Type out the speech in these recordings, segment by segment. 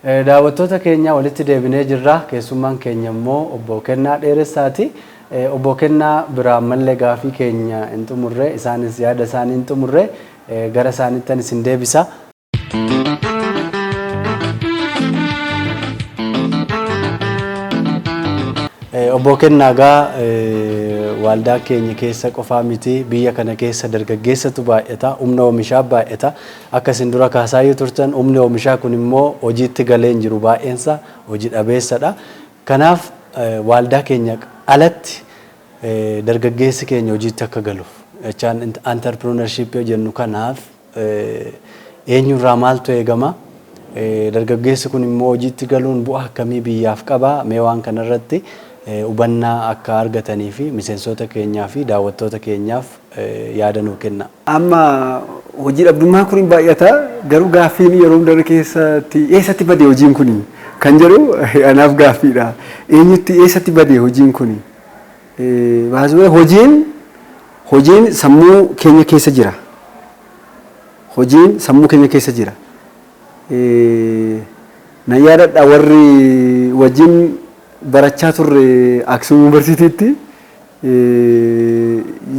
Daawwattoota keenya, walitti deebinee jirra. Keessummaan keenya immoo obbo Kennaa Dheeressaati. Obbo Kennaa biraa ammallee gaafii keenya hin xumurre, isaanis yaada isaanii hin xumurre, gara isaaniittan isin deebisa. Obbo Kennaa, gaa waaldaa keenya keessa qofaa miti, biyya kana keessa dargaggeessatu baay'ata, humna oomishaa baay'ata. Akka isin dura kaasaayyuu turtan, humni oomishaa kun immoo hojiitti galee hin jiru, baay'eensa hojii dhabeessadha. Kanaaf waaldaa keenya alatti dargaggeessi keenya hojiitti akka galuuf jechaan entrepreneurship jennu kanaaf eenyurraa maaltu eegama? Dargaggeessi kun immoo hojiitti galuun bu'aa akkamii biyyaaf qaba? Mee waan kanarratti hubannaa akka argatanii fi miseensota keenyaa fi daawwattoota keenyaaf yaada nuu kenna. Amma hojii dhabdummaan kun hin baay'ata, garuu gaaffiin yeroo hundarra keessatti eessatti bade hojiin kun kan jedhu anaaf gaaffiidha. Eenyutti, eessatti bade hojiin kun? Baasuu hojiin sammuu keenya keessa jira. Hojiin sammuu keenya keessa jira. Nan yaadadha, warri wajjin barachaa turre Aksum Yuunivarsiitiitti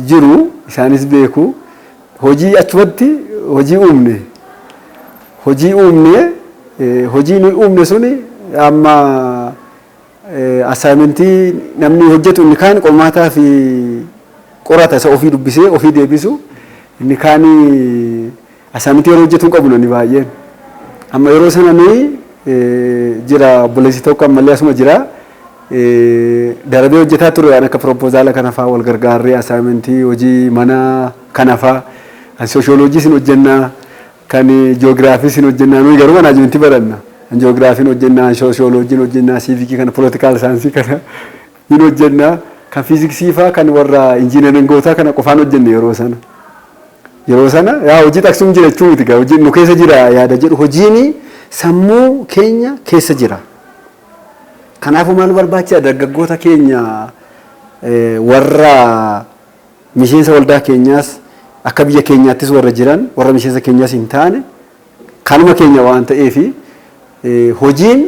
jiru, isaanis beeku. Hojii achumatti hojii uumne. Hojii uumne, hojii nuyi uumne suni amma assignmentii namni hojjetu, inni kaan qormaataa fi qorata isa ofii dubbisee ofii deebisu, inni kaan assignmentii yeroo hojjetu hin qabu namni baay'een. Amma yeroo sana nuyi jira, obboleessi tokko ammallee asuma jira. Darabee hojjetaa ture, waan akka proposala kana fa'aa wal gargaarree, assignmentii hojii mana kana fa'aa, kan sooshooloojii sin hojjennaa, kan jiyoogiraafii sin hojjennaa, nuyi garuu managementii baranna. Kan jiyoogiraafiin hojjennaa, sooshooloojiin hojjennaa, siivikii kana, political science kana hin hojjennaa, kan fiiziksii fa'aa kan warra injiinaringootaa kana qofaan hojjenne yeroo sana. Yeroo sana yaa hojii Aksum jira jechuu miti gaa, hojiin nu keessa jira yaada jedhu, hojiin sammuu keenya keessa jira. Kanaafuu maal barbaachisa? Dargaggoota keenya warra miseensa waldaa keenyaas, akka biyya keenyaattis warra jiran, warra miseensa keenyaas hin taane, kanuma keenya waan ta'eef hojiin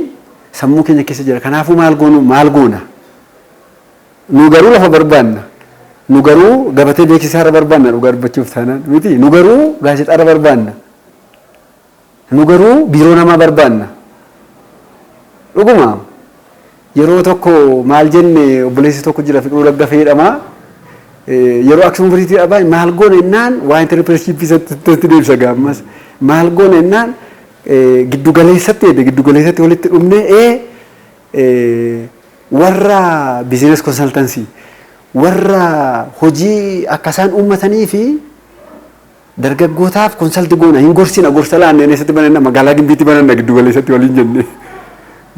sammuu keenya keessa jira. Kanaafuu maal goonu, maal goona? Nu garuu lafa barbaanna. Nu garuu gabatee beeksisaarra barbaanna, dhugaa dubbachuuf taanaan miti. Nu garuu gaazexaarra barbaanna. Nu garuu biiroo namaa barbaanna. Dhuguma yeroo tokko maal jenne, obboleessi tokko jira, Fiqiruu Laggafee jedhama. Yeroo Aksum Yuunivarsiitii dhabaa maal goone jennaan, waa entrepreneurship isatti deebisa gaammas. Maal goone jennaan, giddu galeessatti jedhe, giddu galeessatti walitti dhumnee warra business consultancy, warra hojii akka isaan uummatanii fi dargaggootaaf consult goona, hin gorsina, gorsa laanneen eessatti bananna? Magaalaa Gimbiitti bananna giddu galeessatti waliin jenne.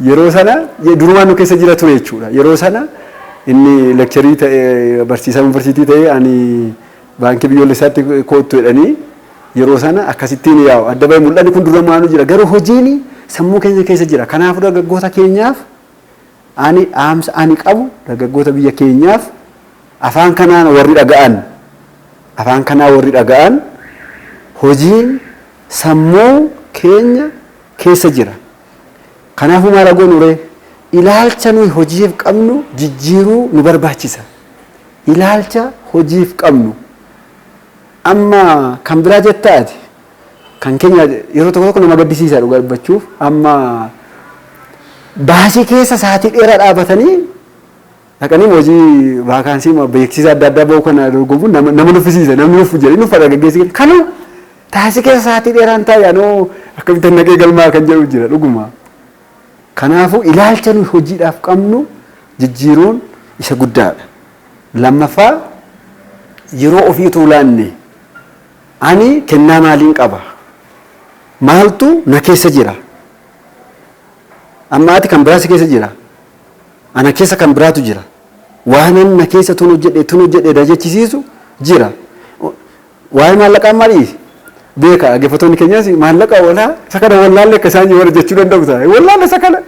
Yeroo sana durumaan nu keessa jira ture jechuudha. Yeroo sana inni lecturer ta'e, barsiisaa yuunivarsiitii ta'e, ani baankii biyyoolessaatti koottu jedhanii, yeroo sana akkasittiin yaa'u adda bahee mul'anni kun durumaanuu jira. Garuu hojiin sammuu keenya keessa jira. Kanaafuu dargaggoota keenyaaf ani dhaamsa ani qabu, dargaggoota biyya keenyaaf, afaan kanaan warri dhaga'an, afaan kanaa warri dhaga'an, hojiin sammuu keenya keessa jira. Kanaafuu maal goonu ree? Ilaalcha nuyi hojiif qabnu jijjiiruu nu barbaachisa. Ilaalcha hojiif qabnu. Amma kan biraa jettaati. Kan keenya yeroo tokko tokko nama gaddisiisa, dhugaa dubbachuuf. Amma baasii keessa sa'aatii dheeraa dhaabatanii dhaqanii hojii vacancy beeksisa adda addaa bahu kana dorgomuun nama nuffisiisa. Namni nuffu jedhee nuffa dargaggeessi kanuu taasii keessa sa'aatii dheeraan taa'e, anoo akkamitti naqee galmaa kan jedhu jira dhuguma. Kanaafuu ilaalcha nuyi hojiidhaaf qabnu jijjiiruun isa guddaadha. Lammaffaa, yeroo ofii utuu laanne, ani kennaa maaliin qaba? Maaltu na keessa jira? Amma ati kan biraa si keessa jira. Ana keessa kan biraatu jira. Waanan na keessa tun hojjedhe, tun hojjedhe na jechisiisu jira. Waa'ee maallaqaa maal beeka, dhaggeeffattoonni keenyas maallaqa oolaa isa kana wallaalle akka isaan warra jechuu danda'u ta'a. Wallaalle isa kana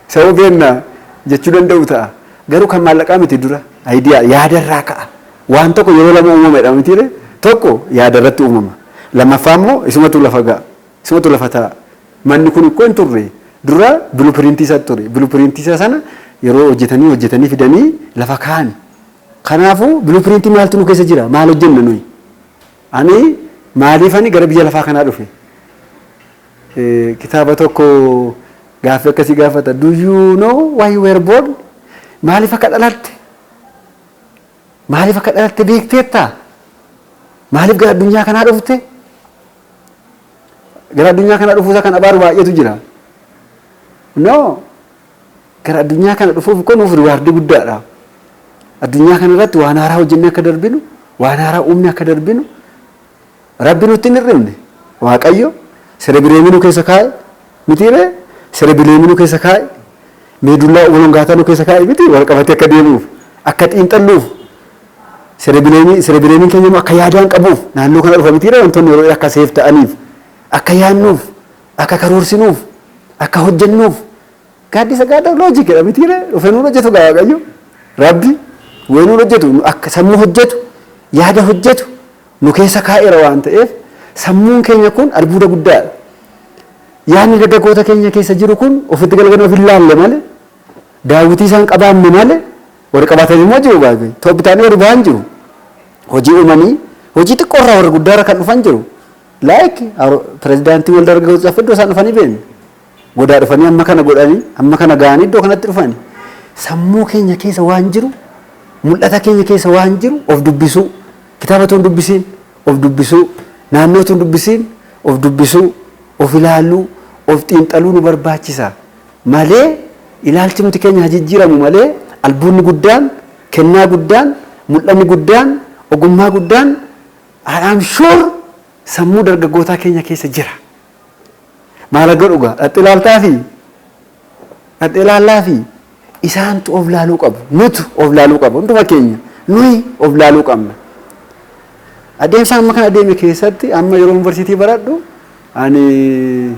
sababa beekna jechuu danda'u ta'a. Garuu kan maallaqaa miti, dura idea, yaadarraa ka'a. Waan tokko yeroo lama uumamedha mitiire? Tokko yaadarratti uumama. Lammaffaa immoo isumatu lafa ga'a. Isumatu lafa taa'a. Manni kun ikkoo hin turre. Dura blueprintii isaa ture. Blueprintii isaa sana yeroo hojjetanii hojjetanii fidanii lafa kaa'an. Kanaafuu blueprintii maaltu nu keessa jira? Maal hojjenna nuyi? Ani maaliifani gara biyya lafaa kanaa dhufe? Kitaaba tokko gaaffii akkasii gaafata. "Do you know why you were born?" Maaliif akka dhalatte? Maaliif akka dhalatte beekteetta? Maaliif gara addunyaa kanaa dhufte? Gara addunyaa kanaa dhufuusaa kan abaaru baay'eetu jira. No. Gara addunyaa kana dhufuuf kun nuuf rewardii guddaadha. Addunyaa kana irratti waan haaraa hojjennee akka darbinu, waan haaraa uumne akka darbinu, Rabbi nutti hin hir'ifne. Waaqayyo cerebrumii nu keessa kaa'e mitiiree, cerebellumii nu keessa kaa'e, medulla oblongata nu keessa kaa'e miti, wal qabatee akka deemuuf, akka xiinxalluuf, cerebellumiin keenya immoo akka yaadaan qabuuf naannoo kana dhufa mitiiree. Wantoonni yeroo akka safe ta'aniif, akka yaadnuuf, akka karoorsinuuf, akka hojjennuuf, gaaddisa gaadda logicidha mitiiree. Dhufee nuun hojjetu gaa Waaqayyo. Rabbi wayii nuun hojjetu, akka sammuu hojjetu, yaada hojjetu nu keessa kaa'eera waan ta'eef, sammuun keenya kun albuuda guddaadha. Yaadni dargaggoota keenya keessa jiru kun ofitti galgala of hin laalle malee, daawwitii isaan qabaanne malee, warri qabaatan immoo jiru baay'ee. Toopitaanii warri ba'an jiru. Hojii uumanii hojii xiqqoorraa warra guddaarra kan dhufan jiru. Like pirezidaantii waldaa dargaggoota iddoo isaan dhufanii beekne. Godaa dhufanii amma kana godhanii, amma kana ga'anii iddoo kanatti dhufanii. Sammuu keenya keessa waan jiru, mul'ata keenya keessa waan jiru of dubbisuu, kitaaba tuun dubbisiin of dubbisuu, naannoo tuun dubbisiin of dubbisuu, of ilaaluu, of xiinxaluu nu barbaachisa malee, ilaalchi nuti keenya haa jijjiiramu malee, albuunni guddaan, kennaa guddaan, mul'anni guddaan, ogummaa guddaan, I am sure, sammuu dargaggootaa keenya keessa jira. Maal akka dhugaa dhaxxee ilaaltaa fi dhaxxee ilaallaa fi isaantu of laaluu qabu, nutu of laaluu qabu, hunduma keenya nuyi of laaluu qabna. Adeemsa amma kana adeeme keessatti, amma yeroo yuunivarsiitii baradhu, ani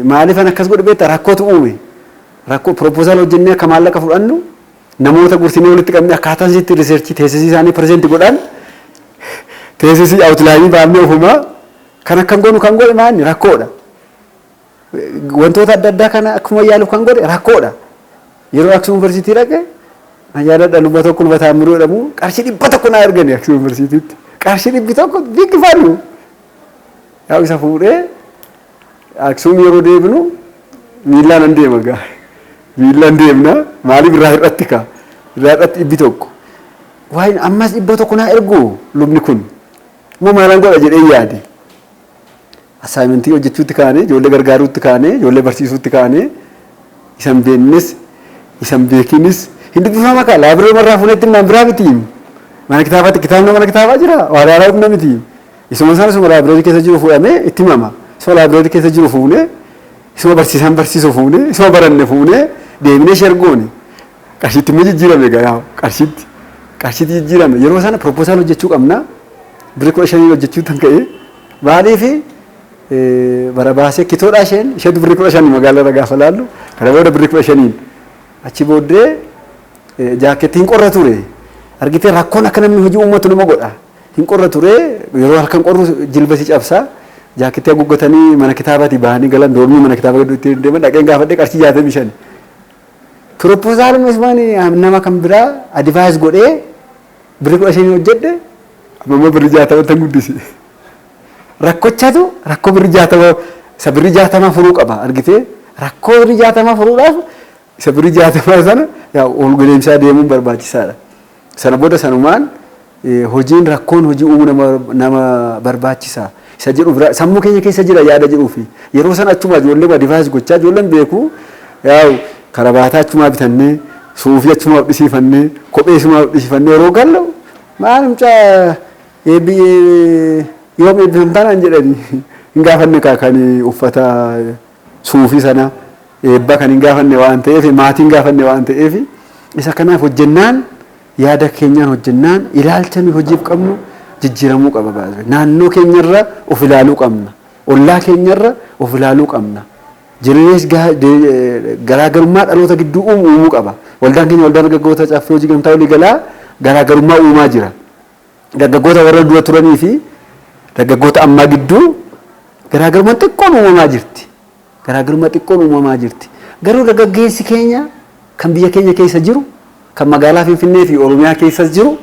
maaliifan akkas godhu beektaa? Rakkootu uume. Rakkoo proposal hojjennee akka maallaqa fudhannu namoota gursinee walitti qabnee, akkaataan isitti researchii thesisii isaanii present godhan, thesisii outlineii baafnee ofumaa kan akkan goonu kan godhe maanni rakkoodha. Wantoota adda addaa kana akkuma yaaluuf kan godhe rakkoodha. Yeroo Aksum Yuunivarsiitii dhaqe na yaadadha, luba tokko, Luba Taammiruu jedhamu, qarshii 100 naa ergani Aksum Yuunivarsiitiitti. Qarshii 100 big value. Yaa isa fuudhee Aksum yeroo deebinu miillaan an deema gaa. Miillaan deemna, maaliif irraa hir'atti kaa? Irraa hir'atti 100. Waa'in ammas 100 naa ergu lubni kun. Immoo maalan godha jedhee yaade. Assignmentii hojjechuutti kaane, ijoollee gargaaruutti kaane, ijoollee barsiisuutti kaane, isan beennes isan beekinis hin dubbifama kaa, library marraa fuunetti naan biraa miti. Mana kitaabaatti kitaabni mana kitaabaa jira, waan haaraa humna miti. Isuma sana isuma library keessa jiru fuudhamee itti himama. Isuma library keessa jiru fuunee, isuma barsiisaan barsiisu fuunee, isuma baranne fuunee deemnee share goone. Qarshiitti immoo jijjiirame gaa, yaa qarshiitti. Qarshiitti jijjiirame. Yeroo sana proposal hojjechuu qabna. Birrii 15 hojjechuu tan ka'e. Maaliifi bara baasee kitoodhaa isheen isheetu birrii 15 magaalaa irra gaafa laallu, kana booda birrii 15n achi booddee jaakettiin qorra ture. Argitee, rakkoon akka namni hojii uummatu nama godha. Hin qorra ture, yeroo halkan qorru jilba si cabsa. Jaakettii haguuggatanii mana kitaabaatii bahanii galan, dormii mana kitaabaa gidduu ittiin deeman dhaqeen gaafadhee qarshii 65. Proposaluma ismaan nama kan biraa advise godhee birrii 15 hojjedhe, amma immoo birrii 60 tan guddise. Rakkochatu rakkoo birrii 60 isa birrii 60 furuu qaba. Argitee, rakkoo birrii 60 furuudhaaf isa birrii 60 sana yaa ol galeemsaa deemuun barbaachisaadha. Sana booda sanumaan hojiin rakkoon hojii uumuu nama barbaachisa. Isa jedhu bira sammuu keenya keessa jira yaada jedhuu fi yeroo sana achuma ijoollee advise gochaa, ijoolleen beeku, yaa'u karabaataa achumaa bitannee, suufii achumaa dhisiifannee, kophee isumaa dhisiifannee yeroo gallu, maal mucaa eebbi yoom eebbifamtaa naan jedhani hin gaafanne kaa, kan uffata suufii sana eebba kan hin gaafanne waan ta'eef, maatiin gaafanne waan ta'eef. Isa kanaaf hojjennaan, yaada keenyaan hojjennaan, ilaalcha nuyi hojiif qabnu jijjiiramuu qaba baay'ee. Naannoo keenyarra of ilaaluu qabna. Ollaa keenyarra of ilaaluu qabna. Jireenya garaagarummaa dhaloota gidduu uumu uumuu qaba. Waldaan keenya, Waldaan Dargaggoota Caffee Hojii Gamtaa Walii Galaa, garaagarummaa uumaa jira. Dargaggoota warra dura turanii fi dargaggoota ammaa gidduu garaagarummaan xiqqoon uumamaa jirti. Garaagarummaa xiqqoon uumamaa jirti. Garuu dargaggeessi keenya kan biyya keenya keessa jiru, kan magaalaa Finfinnee fi Oromiyaa keessas jiru,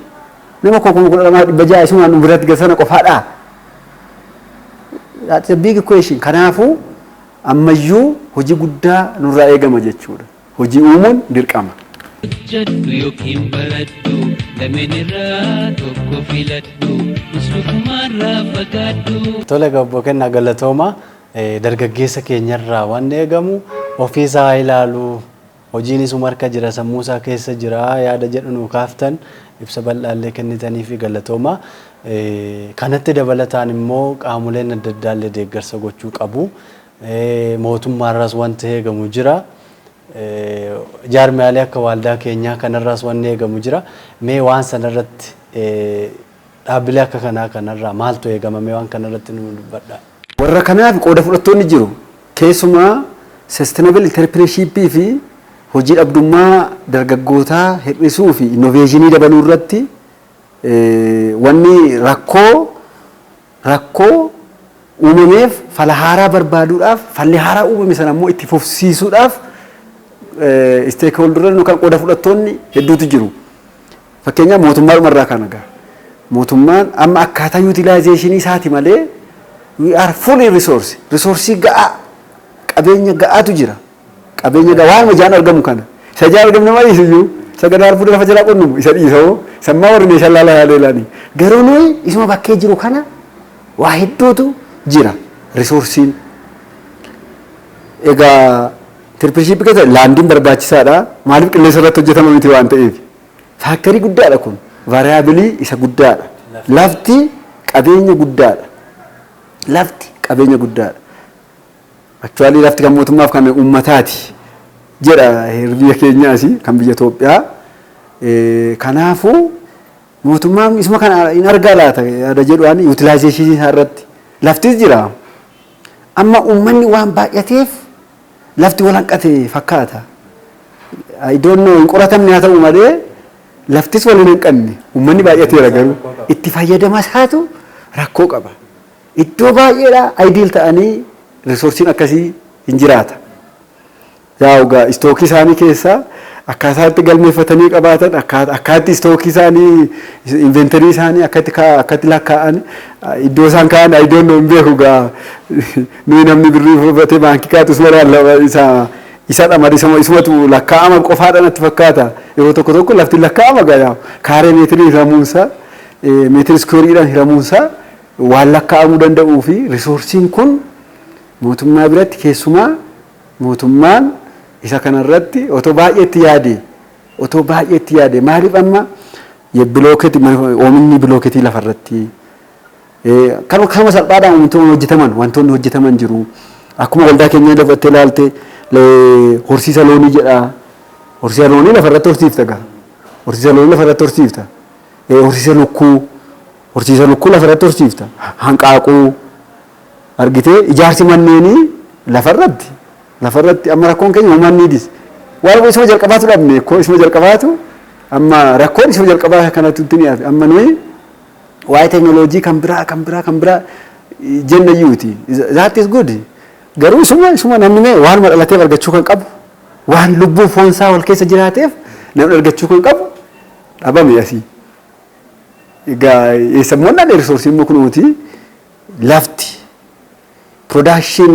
nama 12,600 isumaan nu biratti gasana qofaadha. That's a big question. Kanaafuu ammayyuu hojii guddaa nurraa eegama jechuudha. Hojii uumuun dirqama. Hojjedhu yookiin baradhu, lameen irraa tokko filadhu, muslukumaarraa fagaadhu. Tole, obbo Kennaa, galatooma. Dargaggeessa keenyarraa waan eegamu ofiisaa ilaalu, hojiin isuma harka jira, sammuu isaa keessa jira yaada jedhu nuu kaaftan, ibsa bal'aallee kennitanii fi galatooma. Kanatti dabalataan immoo qaamoleen adda addaallee deeggarsa gochuu qabu. Mootummaarraas wanti eegamu jira. Jaarmiyaalee akka waaldaa keenyaa kanarraas wanni eegamu jira. Mee waan sanarratti, dhaabbilee akka kanaa kanarraa maaltu eegama? Mee waan kanarratti nu dubbadha. Warra kanaaf qooda fudhattoonni jiru. Keessumaa sustainable entrepreneurship fi hojii dhabdummaa dargaggootaa hir'isuu fi innovationii dabaluu irratti wanni rakkoo uumameef fala haaraa barbaaduudhaaf, falli haaraa uumame sana immoo itti fufsiisuudhaaf stakeholderoonni yookaan qooda fudhattoonni hedduutu jiru. Fakkeenyaaf mootummaadhuma irraa kan agarra. Mootummaan amma akkaataa utilizationii isaati malee we are fully resource. Resourcii ga'aa, qabeenya ga'aatu jira. Qabeenya ga'aa waan ijaan argamu kana. Isa ijaan argamu nama dhiisu iyyuu, isa gadaar fuudhee lafa jalaa qonnumu isa dhiisoo sammaa warri meeshaa laalaa yaalee. Garuu nuyi isuma bakkee jiru kana waa hedduutu jira resourceiin. Egaa entrepreneurship keessa landiin barbaachisaadha. Maaliif? Qilleensa irratti hojjetama miti waan ta'eef. Factorii guddaadha kun. Variableii isa guddaadha. Lafti qabeenya guddaadha. Lafti qabeenya guddaadha. Actually lafti kan mootummaaf kan uummataati jedha heerri biyya keenyaas kan biyya Itoophiyaa. Kanaafuu mootummaan isuma kana hin argaa laata yaada jedhu utilizationii isaa irratti. Laftis jira. Amma uummanni waan baay'ateef lafti wal hanqate fakkaata. I don't know, hin qoratamne, haa ta'u malee laftis wal hin hanqanne, uummanni baay'ateera, garuu itti fayyadama isaatu rakkoo qaba. Iddoo baay'eedha ideal ta'anii resourceiin akkasii hin jiraata. Yaa egaa stockii isaanii keessaa akkaataa itti galmeeffatanii qabaatan, akkaatti stockii isaanii, inventory isaanii akkatti lakkaa'an, iddoo isaan kaa'an I don't know, hin beeku. Gaa nuyi namni birrii fudhatee baankii kaa'atu isuma isa isa dhamad isumatu lakkaa'ama qofaadha natti fakkaata. Yeroo tokko tokko lafti lakkaa'ama, gaa kaaree meetirii hiramuunsaa, meetirii squareiidhaan hiramuunsaa waan lakkaa'amuu danda'uu fi resourceiin kun mootummaa biratti, keessumaa mootummaan isa kanarratti otoo baay'eetti yaade. Maaliif? Amma bilooketii, oomishni bilooketii lafarratti kanuma salphaadhaan wantoonni hojjetaman jiru. Akkuma waldaa keenya lafattee ilaalte, horsiisa loonii jedha. Horsiisa loonii lafarratti horsiifta gaa. Horsiisa loonii lafarratti horsiifta. Horsiisa lukkuu lafarratti horsiifta. Hanqaaquu argitee, ijaarsi manneenii lafarratti. Amma rakkoon keenya uumaan niidis waan isuma jalqabaatu dhabne koo, isuma jalqabaatu amma rakkoon isuma jalqabaa kanatti ni hafe. Amma nuyi waa'ee teknooloojii kan biraa jenna iyyuuti. That is good, garuu isuma namni mee waanuma dhalateef argachuu kan qabu, waan lubbuu foonsaa wal keessa jiraateef namni argachuu kan qabu dhabame asii. Egaa eessammoon dhaan resourceiin immoo kunuuti, lafti production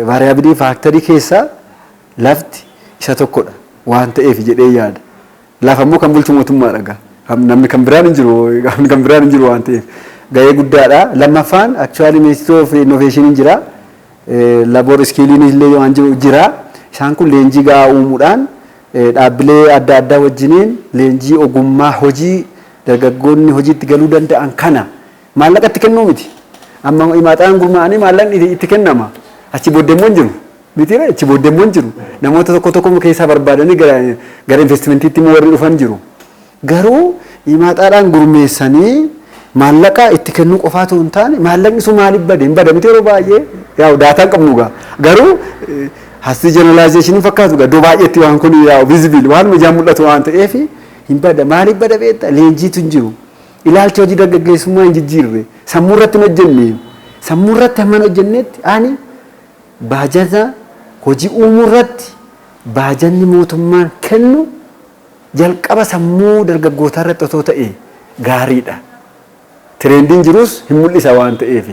variableii factorii keessaa lafti isa tokkodha waan ta'eef jedhee yaada. Lafa immoo kan bulchu mootummaadha gaa. Namni kan biraan hin jiru, namni kan biraan hin jiru waan ta'eef gahee guddaadha. Lammaffaan actually Ministry of Innovation jira. Labor skilliin illee waan jiru jira. Isaan kun leenjii gahaa uumuudhaan dhaabbilee adda addaa wajjiniin leenjii ogummaa hojii dargaggoonni hojiitti galuu danda'an kana maallaqa itti kennuu miti. Amma imaaxaan gurmaa'anii maallaqni itti kennama. Achi booddee immoo hin jiru. Mitiira, achi booddee immoo hin jiru. Namoota tokko tokko keessaa barbaadanii gara investmentiitti immoo warri dhufan jiru. Garuu imaaxaadhaan gurmeessanii maallaqa itti kennuu qofaatu hin taane, maallaqni sun maaliif bade? Hin bada miti yeroo baay'ee, yaa'u dataan qabnu gaa. Garuu hasty generalizationii fakkaatu gaa, iddoo baay'eetti waan kun yaa'u visible, waan ijaan mul'atu waan ta'eef hin bada. Maaliif bada beektaa? Leenjiitu hin jiru. Ilaalcha hojii dargaggeessummaa hin jijjiirre. Sammuu irratti hin hojjenne. Sammuu irratti hamma hin hojjennetti ani baajata Hojii uumuu irratti baajanni mootummaan kennu jalqaba sammuu dargaggootaa irratti otoo ta'e gaariidha. Trendiin jirus hin mul'isa waan ta'eef.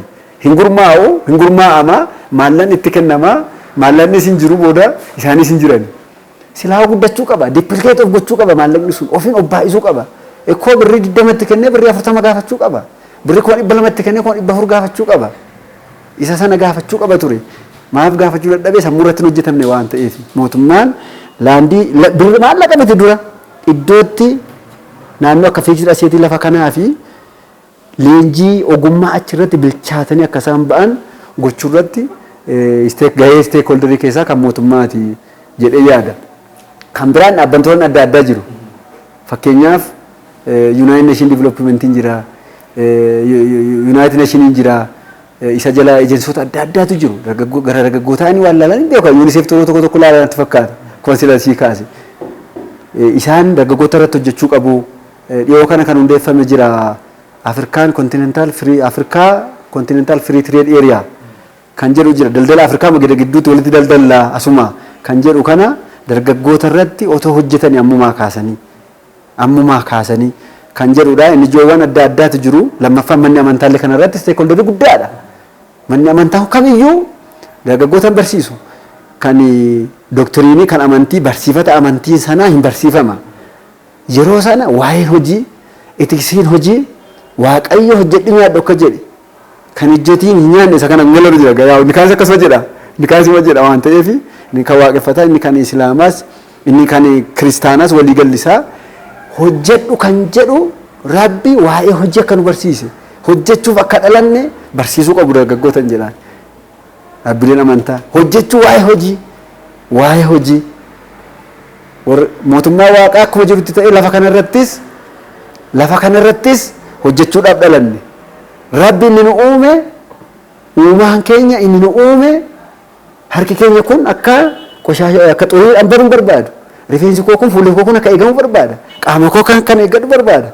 Hin gurmaa'u, hin gurmaa'ama, maallaqni itti kennama, maallaqni hin jiru booda isaanis hin jiran. Silaa guddachuu qaba, duplicate of gochuu qaba maallaqni sun, ofiin of baay'isuu qaba. Ekkoo birrii 20tti kennee birrii 40 gaafachuu qaba. Birrii 200,000tti kennee 400,000 gaafachuu qaba. Isa sana gaafachuu qaba ture. Maaf gaafachuu dadhabee? Sammuu irratti hin hojjetamne waan ta'eef. Mootummaan landii birrii maallaqa miti dura iddootti naannoo akka fixed assetii lafa kanaa fi leenjii ogummaa achirratti bilchaatanii akka isaan ba'an gochuu irratti gahee stakeholderii keessaa kan mootummaati jedhee yaada. Kan biraan dhaabbantoonni adda addaa jiru. Fakkeenyaaf United Nation Developmentiin jira, United Nationiin jira, isa jala ejensoota adda addaatu jiru. Gara dargaggootaa inni waan laalan hin beeku. UNICEF tokko tokko tokko laalan natti fakkaata. Konsilansii kaase. Isaan dargaggoota irratti hojjechuu qabu. Dhiyoo kana kan hundeeffame jira. Africa Continental Free Trade Area kan jedhu jira. Daldala Afrikaa gida gidduutti walitti daldala asuma kan jedhu kana dargaggoota irratti otoo hojjetanii ammumaa kaasanii kan jedhudha. Inni ijoowwan adda addaatu jiru. Lammaffaan manni amantaallee kana irratti stakeholderii guddaadha. Manni amantaa kamiyyuu dargaggoota hin barsiisu. Kan doctrineii kan amantii barsiifata amantii sanaa hin barsiifama. Yeroo sana waa'een hojii, ethicsiin hojii, Waaqayyo hojjedhi nyaadhu akka jedhe kan hojjetiin hin nyaanne isa kana galu jira. Yaa inni kaanis akkasuma jedha. Inni kaanis jedha waan ta'eef inni kan waaqeffataa, inni kan islaamaas, inni kan kiristaanaas walii gallisaa hojjedhu kan jedhu Rabbi waa'ee hojii akka nu barsiise, hojjechuuf akka dhalanne barsiisuu qabu dargaggoota hin jedhaan. Dhaabbileen amantaa hojjechuu, waa'ee hojii mootummaa waaqaa akkuma jirutti ta'e lafa kanarrattis hojjechuudhaaf dhalanne. Rabbi inni nu uume, uumaan keenya inni nu uume, harki keenya kun akka qoshaasha akka xuriidhaan baduu barbaadu. Rifeensi koo kun, fuulli koo kun akka eegamu barbaada. Qaama koo kan eeggadhu barbaada.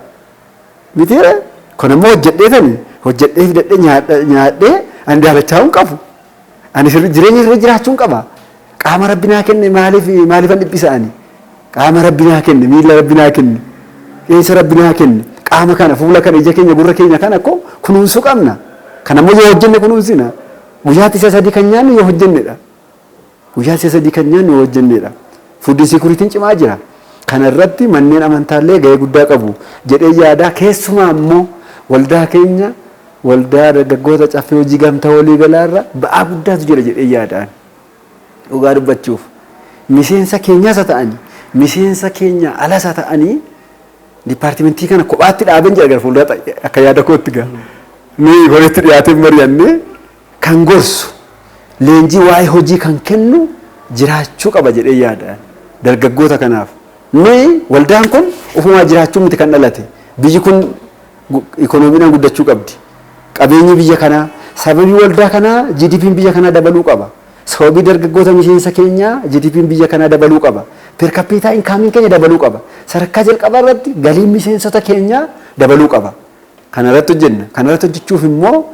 Mitiira kun ammoo hojjedheetani hojjedhee fidadhee nyaadhee ani daalachaa hin qabu. Ani sirri jireenya sirrii jiraachuu hin qaba. Qaama Rabbi naa kenne maaliifan dhiphisa ani? Qaama Rabbi naa kenne, miila Rabbi naa kenne, qeensa Rabbi naa kenne, qaama kana, fuula kana, ija keenya, gurra keenya kana akkoo kunuunsuu qabna. Kan ammoo yoo hojjenne kunuunsina. Guyyaatti isa 3 kan nyaannu yoo hojjennedha. Guyyaatti isa 3 kan nyaannu yoo hojjennedha. Food securityn cimaa jira. Kana irratti manneen amantaallee gahee guddaa qabu jedhee yaada. Keessumaa immoo waldaa keenya, waldaa dargaggoota Caffee Hojii Gamtaa Waliigalaa irra ba'aa guddaatu jira jedhee yaadaan. Dhugaa dubbachuuf miseensa keenyaas haa ta'anii, miseensa keenya alas haa ta'anii, departmentii kana kophaatti dhaaban jedha gara fuulduraatti akka yaada kootti gaa. Nuyi walitti dhiyaatee mari'annee kan gorsu, leenjii waa'ee hojii kan kennu jiraachuu qaba jedhee yaadaan dargaggoota kanaaf. Nuyi waldaan kun ofumaa jiraachuu miti kan dhalate. Biyyi kun ikoonomiidhaan guddachuu qabdi. Qabeenyi biyya kanaa sababii waldaa kanaa GDP'n biyya kanaa dabaluu qaba. Sababii dargaggoota miseensa keenyaa GDP'n biyya kanaa dabaluu qaba. Per capita incomeiin keenya dabaluu qaba. Sadarkaa jalqabaa irratti galiin miseensota keenyaa dabaluu qaba. Kana irratti hojjenna. Kana irratti hojjechuuf immoo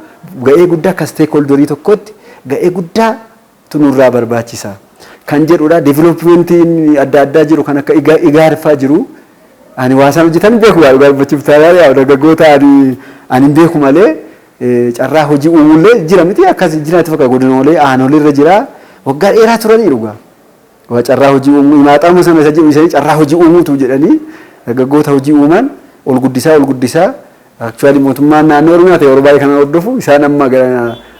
ga'ee guddaa akka stakeholderii tokkotti ga'ee guddaa nurraa barbaachisa. Kan jedhudha. Developmentiin adda addaa jiru kan akka igaarfaa jiru. Ani waa isaan hojjetan hin beeku, dhugaa dubbachuuf taanaan yaa dargaggoota ani hin beeku malee carraa hojii uumuullee jira miti akkas jiraatti fakkaata, godinoolee aanolee irra jira, waggaa dheeraa turanii dhugaa. Waa carraa hojii uumuu himaaxamu sana isa jedhu isanii carraa hojii uumuutu jedhanii dargaggoota hojii uuman ol guddisaa ol guddisaa. Actually mootummaan naannoo Oromiyaa ta'e yeroo baay'ee kana hordofu isaan amma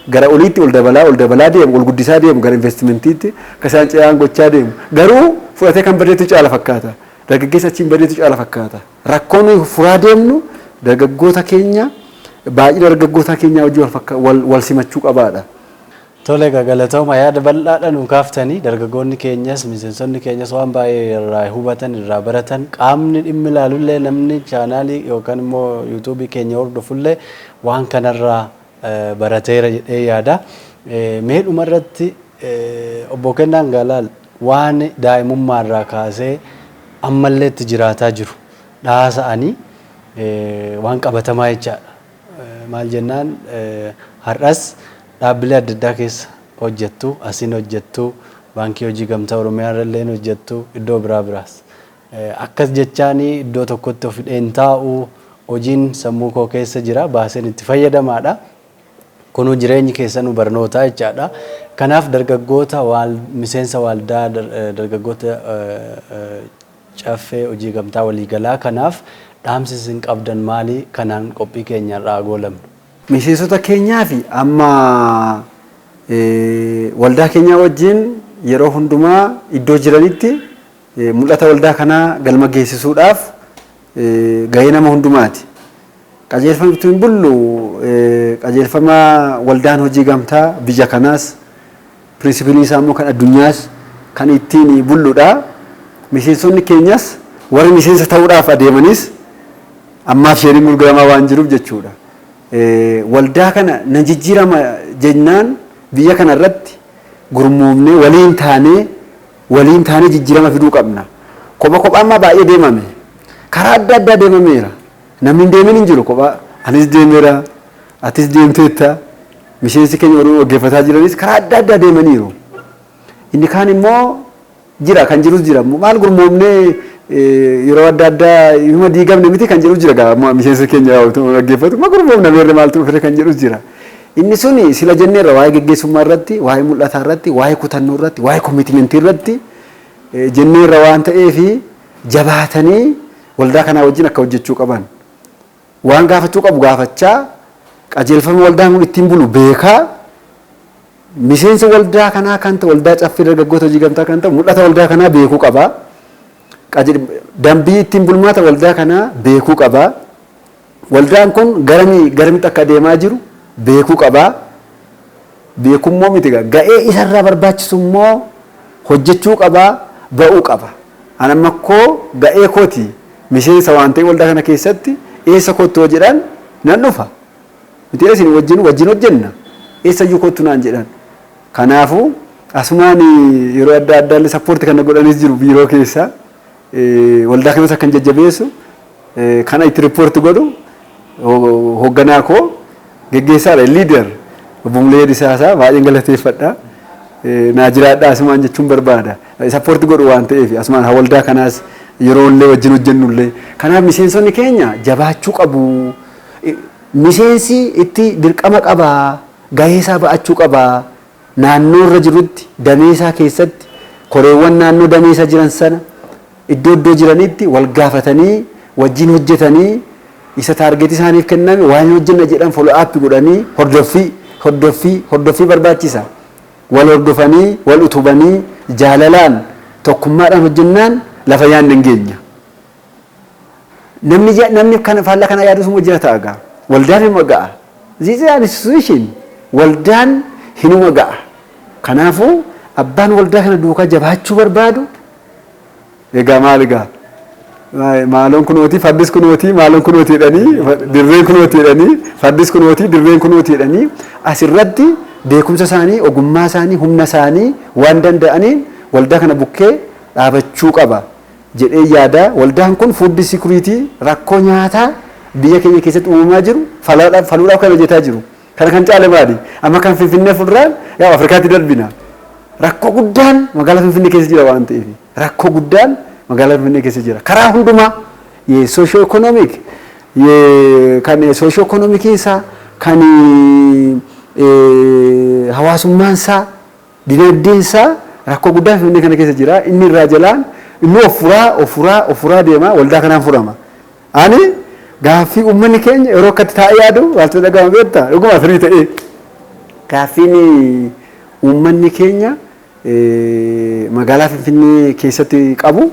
gara oliitti ol dabalaa ol dabalaa deemu, ol guddisaa deemu, gara investmentiitti akka isaan ce'an gochaa deemu. Garuu fudhatee kan badeetu caala fakkaata. Dargaggeessa achiin badeetu caala fakkaata. Rakkoon furaa deemnu dargaggoota keenya, baay'ina dargaggoota keenyaa wajjin wal simachuu qabaadha. Tole egaa, galatooma, yaada bal'aadha nu kaaftanii. Dargaggoonni keenyas miseensonni keenyas waan baay'ee irraa hubatan, irraa baratan, qaamni dhimmi ilaalullee, namni channelii yookaan immoo YouTubeii keenya hordofullee waan kanarraa barateera jedhee yaada. Mee dhumarratti obbo Kennaan Galaal waan daa'imummaarraa kaasee ammallee itti jiraataa jiru dhaasa'anii waan qabatamaa jechaadha. Maal jennaan, har'as dhaabbilee adda addaa keessa hojjettu, asiin hojjettu. Baankii Hojii Gamtaa Oromiyaa irra hojjettu, iddoo biraa biraas. Akkas jechaanii iddoo tokkotti of hidheen taa'u, hojiin sammuu koo keessa jira, baaseen itti fayyadamaadha. Kunuu jireenyi keessanuu barnootaa jechaadha. Kanaaf dargaggoota miseensa waldaa dargaggoota Caffee Hojii Gamtaa Waliigalaa kanaaf dhaamsi isin qabdan maali? Kanaan qophii keenya irraa goolamnu. Miseensota keenyaa fi amma waldaa keenyaa wajjin yeroo hundumaa iddoo jiranitti mul'ata waldaa kanaa galma geessisuudhaaf gahee nama hundumaati. Qajeelfama ittiin bullu, qajeelfama waldaan hojii gamtaa biyya kanaas, principle isaa immoo kan addunyaas kan ittiin bulludha. Miseensonni keenyas, warri miseensa ta'uudhaaf adeemanis, ammaaf sheeriin gurguramaa waan jiruuf jechuudha. Waldaa kana na jijjiirama jennaan biyya kana irratti gurmuufnee waliin taanee jijjiirama fiduu qabna. Kopha kophaa ammaa baay'ee deemame. Karaa adda addaa deemameera. Namni hin deemin hin jiru kophaa. Anis deemeera. Atis deemteetta. Miseensi keenya warri dhaggeeffataa jiranis karaa adda addaa deemaniiru. Inni kaan immoo jira, kan jirus jira. Maal, gurmoomnee yeroo adda addaa hima diigamne miti kan jedhus jira gaa, miseensa keenya dhaggeeffatu ma gurmoomna meerre maaltu dhufre kan jedhus jira. Inni suni sila jenneerra, waa'ee geggeessummaa irratti, waa'ee mul'ataa irratti, waa'ee kutannoo irratti, waa'ee commitmentii irratti jenneerra waan ta'eefi jabaatanii waldaa kanaa wajjin akka hojjechuu qaban. Waan gaafachuu qabu gaafachaa, qajeelfama waldaan kun ittiin bulu beekaa, miseensa waldaa kanaa kan ta'e, waldaa Caffee Dargaggoota Hojii Gamtaa kan ta'e, mul'ata waldaa kanaa beekuu qaba. Dambii ittiin bulmaata waldaa kanaa beekuu qaba. Waldaan kun garamii garamitti akka adeemaa jiru beekuu qaba. Beekummoo miti, ga'ee isarraa barbaachisu immoo hojjechuu qaba, ba'uu qaba. Ani amma koo ga'ee kooti, miseensa waan ta'e waldaa kana keessatti eessa kottu hoo jedhan nan dhufa. Miti isin wajjin hojjenna. Eessayyuu kottu naan jedhan. Kanaafuu asumaan yeroo adda addaallee support kana godhanis jiru biiroo keessa. Waldaa kanas akkan jajjabeessu kana itti report godhu hoogganaa koo geggeessaadha, leader obbo Mulee Disaasaa baay'een galateeffadha. Naa jiraadha asumaan jechuun barbaada. Support godhu waan ta'eef asumaan waldaa kanaas yeroo illee wajjin hojjennullee. Kanaaf miseensonni keenya jabaachuu qabu. Miseensi itti dirqama qabaa, gahee isaa ba'achuu qabaa. Naannoo irra jirutti, damee isaa keessatti, koreewwan naannoo damee isaa jiran sana iddoo iddoo jiranitti wal gaafatanii, wajjin hojjetanii, isa target isaaniif kenname waan hojjenna jedhan follow up godhanii, hordoffii hordoffii hordoffii barbaachisa. Wal hordofanii, wal utubanii, jaalalaan, tokkummaadhaan hojjennaan lafa yaadne hin geenya. Namni kana faallaa kana yaadus immoo jira ta'a gaa. Waldaan hinuma ga'a. This is an institution. Waldaan hinuma ga'a. Kanaafuu abbaan waldaa kana duukaa jabaachuu barbaadu egaa maal egaa, maaloon kunooti, fardis kunooti, maaloon kunooti jedhanii, dirreen kunooti jedhanii, fardis kunooti, dirreen kunooti jedhanii, asirratti beekumsa isaanii, ogummaa isaanii, humna isaanii waan danda'aniin waldaa kana bukkee dhaabachuu qaba jedhee yaada. Waldaan kun food security, rakkoo nyaataa biyya keenya keessatti uumamaa jiru faluudhaaf kan hojjetaa jiru. Kana kan caale maali? Amma kan Finfinnee fuulduraan yaa Afrikaatti darbina. Rakkoo guddaan magaalaa Finfinnee keessa jira waan ta'eef. Rakkoo guddaan magaalaa Finfinnee keessa jira. Karaa hundumaa socio economic, kan socio economic isaa, kan hawaasummaan isaa, dinagdeen isaa rakkoo guddaan Finfinnee kana keessa jira. Inni irraa jalaan inni of furaa, of furaa, of furaa deema, waldaa kanaan furama. Ani gaaffii uummanni keenya yeroo akkatti taa'ee yaadu maaltu dhaga'ama beektaa? Dhuguma firii ta'ee gaaffiin uummanni keenya magaalaa Finfinnee keessatti qabu,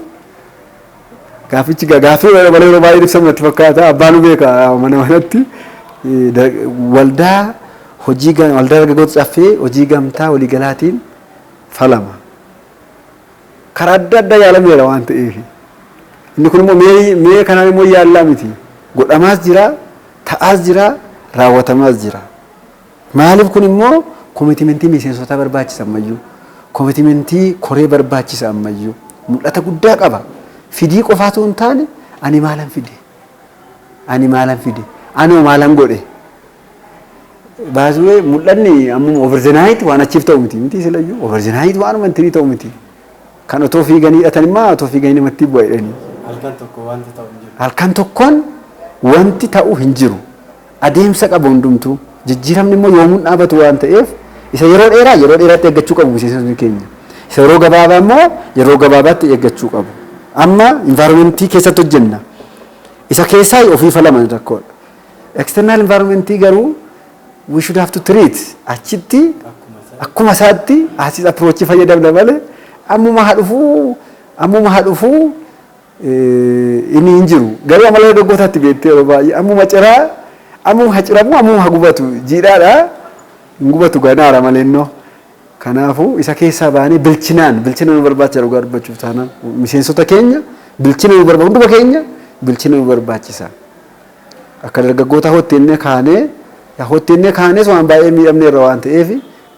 gaaffichi gaaffii malee yeroo baay'ee ibsamu natti fakkaata, abbaan beeka mana manatti, waldaa hojii, waldaa Dargaggoota Caffee Hojii Gamtaa Waliigalaatiin falama. Karaa adda addaa yaalameera waan ta'eef. Inni kun immoo mee kanaan immoo yaallaa miti. Godhamaas jira, ta'aas jira, raawwatamaas jira. Maaliif kun immoo commitmentii miseensotaa barbaachisa ammayyuu. Commitmentii koree barbaachisa ammayyuu. Mul'ata guddaa qaba. Fidii qofaatu hin taane, ani maalan fide? Ani maalan fide? Ani maalan godhe? Baasuwee mul'anni ammuma over the night waan achiif ta'u miti, miti silayyuu over the night waanuma intini ta'u miti. Kan otoo fiiganii hidhatan immoo otoo fiiganii namatti bu'a jedhanii. Halkan tokko wanti ta'u hin jiru. Halkan tokkoon wanti ta'u hin jiru. Adeemsa qaba hundumtuu. Jijjiiramni immoo yoomuun dhaabatu waan ta'eef, isa yeroo dheeraa yeroo dheeraatti eeggachuu qabu miseensonni keenya. Isa yeroo gabaabaa immoo yeroo gabaabaatti eeggachuu qabu. Amma environmentii keessatti hojjenna. Isa keessaa ofii falaman rakkoodha. External environmentii garuu we should have to treat achitti akkuma isaatti asis approach fayyadamna malee ammuma haa dhufuu inni hin jiru. Garuu amala dargaggootaatti beektee yeroo baay'ee ammuma ciraa, ammuma haa ciramu, ammuma haa gubatu, jiidhaadha hin gubatu ganaara malee innoo. Kanaafuu isa keessaa baanee bilchinaan, bilchina nu barbaachisa. Dhugaa dubbachuuf taanaan miseensota keenya bilchina nu barbaachisa, hunduma keenya bilchina nu barbaachisa. Akka dargaggoota hotteennee kaanees waan baay'ee miidhamneerra waan ta'eef,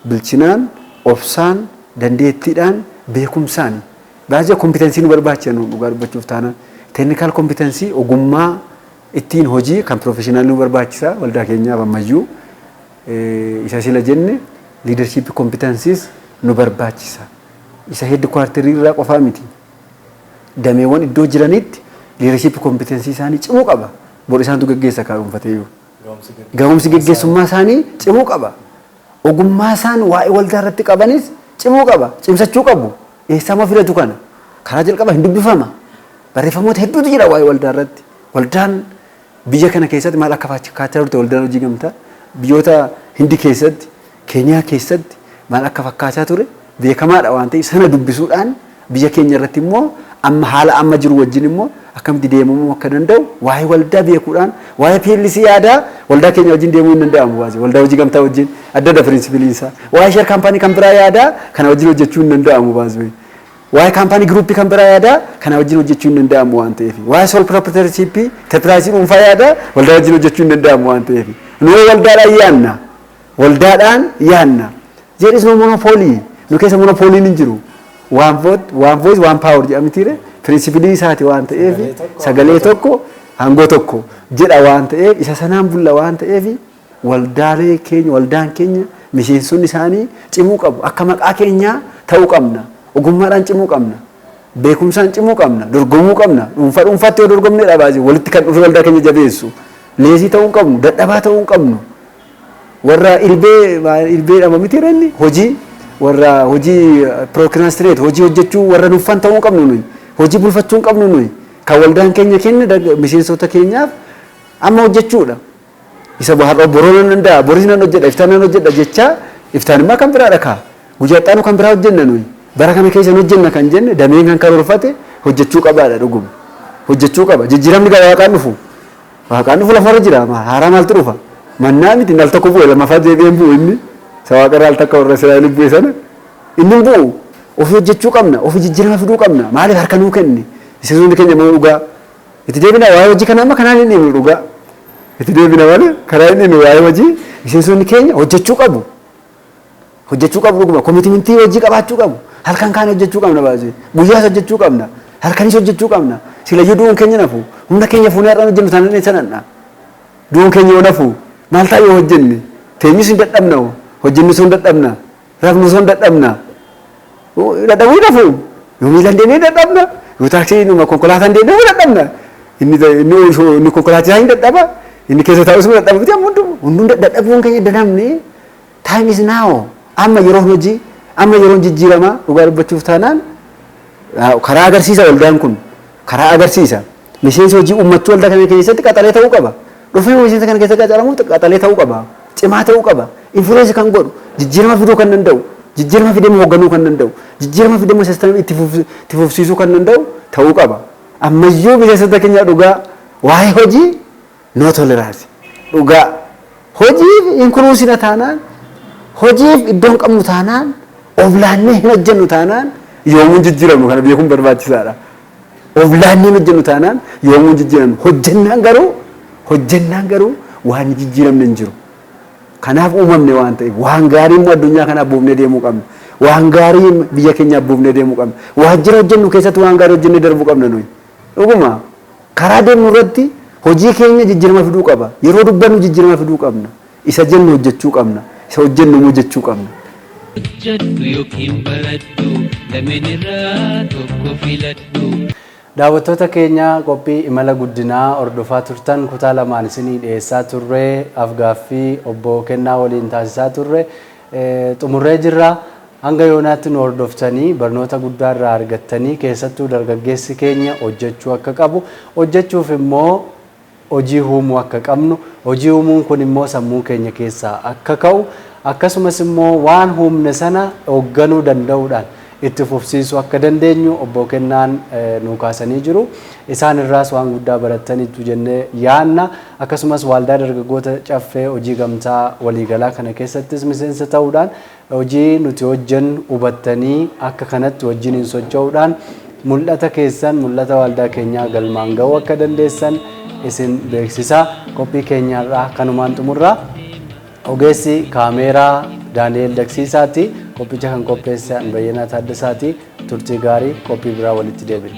bilchinaan, obsaan, dandeettiidhaan, beekumsaan baay'ee competency nu barbaachisa. Nu dhugaa dubbachuuf taanaan technical competency, ogummaa ittiin hojii kan professional nu barbaachisa. Waldaa keenyaaf ammayyuu isa sila jenne leadership competencies nu barbaachisa. Isa headquarterii irraa qofaa miti. Dameewwan iddoo jiranitti leadership competency isaanii cimuu qaba. Bor isaantu gaggeessa kaa dhuunfateeyyuu. Gahumsi gaggeessummaa isaanii cimuu qaba. Ogummaa isaan waa'ee waldaa irratti qabanis cimuu qaba. Cimsachuu qabu. Eessaama filatu kana? Karaa jalqaba hin dubbifama. Barreeffamoota hedduutu jira waa'ee waldaa irratti. Waldaan biyya kana keessatti maal akka fakkaachaa turte, waldaan hojii gamtaa biyyoota Hindi keessatti, Keeniyaa keessatti maal akka fakkaachaa ture beekamaadha waan ta'eef, sana dubbisuudhaan biyya keenya irratti immoo amma haala amma jiru wajjin immoo akkamitti deemamuu akka danda'u waa'ee waldaa beekuudhaan, waa'ee PLC yaadaa waldaa keenya wajjin deemuu hin danda'amu. Baasee waldaa hojii gamtaa wajjin adda adda principleiin isaa. Waa'ee share company kan biraa yaadaa kana wajjin hojjechuu hin danda'amu. Baasee waa'ee company groupii kan biraa yaadaa kana wajjin hojjechuu hin danda'amu waan ta'eef, waa'ee sole proprietorship, enterpriseii dhuunfaa yaadaa waldaa wajjin hojjechuu hin danda'amu waan ta'eef, nu waldaadhaan yaanna, waldaadhaan yaanna. There is no monopoly. Nu keessa monopoliin hin jiru. One vote, one voice, one power jedhamtiire principleii isaati waan ta'eef, sagalee tokko aangoo tokko jedha waan ta'eef, isa sanaan bulla waan ta'eef, waldaalee keenya, waldaan keenya miseensonni isaanii cimuu qabu. Akka maqaa keenyaa ta'uu qabna. Ogummaadhaan cimuu qabna, beekumsaan cimuu qabna, dorgomuu qabna. Dhuunfaa dhuunfaatti yoo dorgomne dhabaase walitti kan dhufe waldaa keenya jabeessu. Lazy ta'uu hin qabnu, dadhabaa ta'uu hin qabnu. Warra ilbee ilbee dhama miti inni hojii, warra hojii procrastinate, hojii hojjechuu warra nuffan ta'uu hin qabnu nuyi. Hojii bulfachuu hin qabnu nuyi. Kan waldaan keenya kenne miseensota keenyaaf amma hojjechuudha. Isa har'a boroo nan danda'a, boris nan hojjedha, iftaan nan hojjedha jechaa, iftaan immoo kan biraadha kaa. Guyyaa xaanu kan biraa hojjenna nuyi. Bara kana keessa hojjenna kan jenne, dameen kan karoorfate hojjechuu qabaadha dhuguma. Hojjechuu qaba. Jijjiiramni gara waaqaan dhufu. Waaqaan dhufu lafarra jira. Haaraa maaltu dhufa? Mannaa miti, al tokko bu'e, lammaffaa deebi'een bu'u inni. Isa waaqarraa al takka warra Israa'el bu'e sana. Inni hin bu'u. Ofii hojjechuu qabna. Ofii jijjiirama fiduu qabna. Maaliif harka nuu kenne? Miseensonni keenya immoo dhugaa. Itti deebina waa'ee hojii kana amma kanaan hin himnu dhugaa. Itti deebina malee karaa inni himnu waa'ee hojii miseensonni keenya hojjechuu qabu. Hojjechuu qabu dhuguma. Commitmentii hojii qabaachuu qabu. Halkan kaan hojjechuu qabna baasee. Guyyaas hojjechuu qabna. Halkanis hojjechuu qabna. Silayyuu du'uun keenya nafu. Humna keenya fuunee har'aan hojjennu taanaan sanadha. Du'uun keenya yoo nafu maal ta'a yoo hojjenne? Teenyus hin dadhabna. Hojjennu sun dadhabna. Rafnu sun dadhabna. Dadhabuu nafu. Yoo miilaan deemnee dadhabna. Yoo taaksii numa konkolaataan deemnee dadhabna. Inni konkolaachisaa hin dadhaba. Inni keessa taa'us dadhaba miti. Amma hunduu dadhabuun keenya dadhabne. Time is now. Amma yeroon hojii, amma yeroon jijjiiramaa. Dhugaa dubbachuuf taanaan karaa agarsiisa waldaan kun, karaa agarsiisa. Miseensi hojii uummachuu waldaa kana keessatti qaxalee ta'uu qaba. Dhufee miseensa kana keessatti qaxaramu qaxalee ta'uu qaba. Cimaa ta'uu qaba. Influence kan godhu, jijjiirama fiduu kan danda'u, jijjiirama fidee hoogganuu kan danda'u, jijjiirama fidee systemii itti fufsiisuu kan danda'u ta'uu qaba. Ammayyuu miseensota keenya dhugaa waa'ee hojii no tolerance. Dhugaa hojiif hin kunuunsina taanaan, hojiif iddoo hin qabnu taanaan, of laannee hin hojjennu taanaan yoomuun jijjiiramnu, kana beekuun barbaachisaadha. Of laannee hin hojjennu taanaan yoomuun jijjiiramnu. Hojjennaan garuu waan jijjiiramne hin jiru. Kanaaf uumamne waan ta'eef, waan gaarii immoo addunyaa kanaaf buufnee deemuu qabna. Waan gaarii biyya keenyaaf buufnee deemuu qabna. Waajjira hojjennu keessatti waan gaarii hojjennee darbuu qabna nuyi. Dhuguma karaa deemnu irratti hojii keenya jijjiirama fiduu qaba. Yeroo dubbannu jijjiirama fiduu qabna. Isa jennu hojjechuu qabna. Isa hojjennu immoo jechuu qabna. Hojjedhu yookiin baradhu, lameen irraa tokko filadhu. Daawwattoota keenya, qophii imala guddinaa hordofaa turtan kutaa lamaan isinii dhiyeessaa turre, afgaaffii obbo Kennaa waliin taasisaa turre xumurree jirra. Hanga yoonaatti nu hordoftanii barnoota guddaa irraa argattanii, keessattuu dargaggeessi keenya hojjechuu akka qabu, hojjechuuf immoo hojii uumuu akka qabnu, hojii uumuun kun immoo sammuu keenya keessaa akka ka'u, akkasumas immoo waan uumne sana hoogganuu danda'uudhaan itti fufsiisuu akka dandeenyu obbo Kennaan nuu kaasanii jiru. Isaan irraas waan guddaa barattaniitu jennee yaanna. Akkasumas Waldaa Dargaggoota Caffee Hojii Gamtaa Waliigalaa kana keessattis miseensa ta'uudhaan hojii nuti hojjennu hubattanii akka kanatti wajjin hin socho'uudhaan mul'ata keessan, mul'ata waldaa keenyaa galmaan ga'uu akka dandeessan isin beeksisaa. Qophii keenyarraa kanumaan xumurraa. Ogeessi kaameeraa Daani'el Daksiisaati. Qophicha kan qopheesse Bayyanaa Taaddasaati. Turtii gaarii, qophii biraa walitti deebina.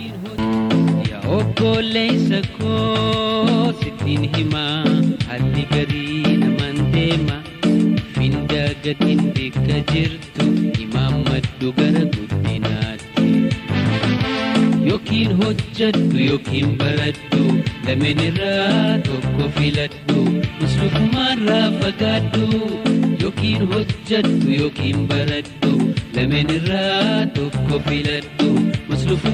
Yaa obboleessa koo, sittiin himaa, haalli garii namaan deema. Finda gatiin bakka jirtu imaammadhu gara guddinaatti. Yookiin hojjedhu yookiin baradhu, lameen irraa tokko filadhu. Muslukumaarraa fagaadhu. Yookiin hojjedhu yookiin baradhu, lameen irraa tokko filadhu. Muslukumaa.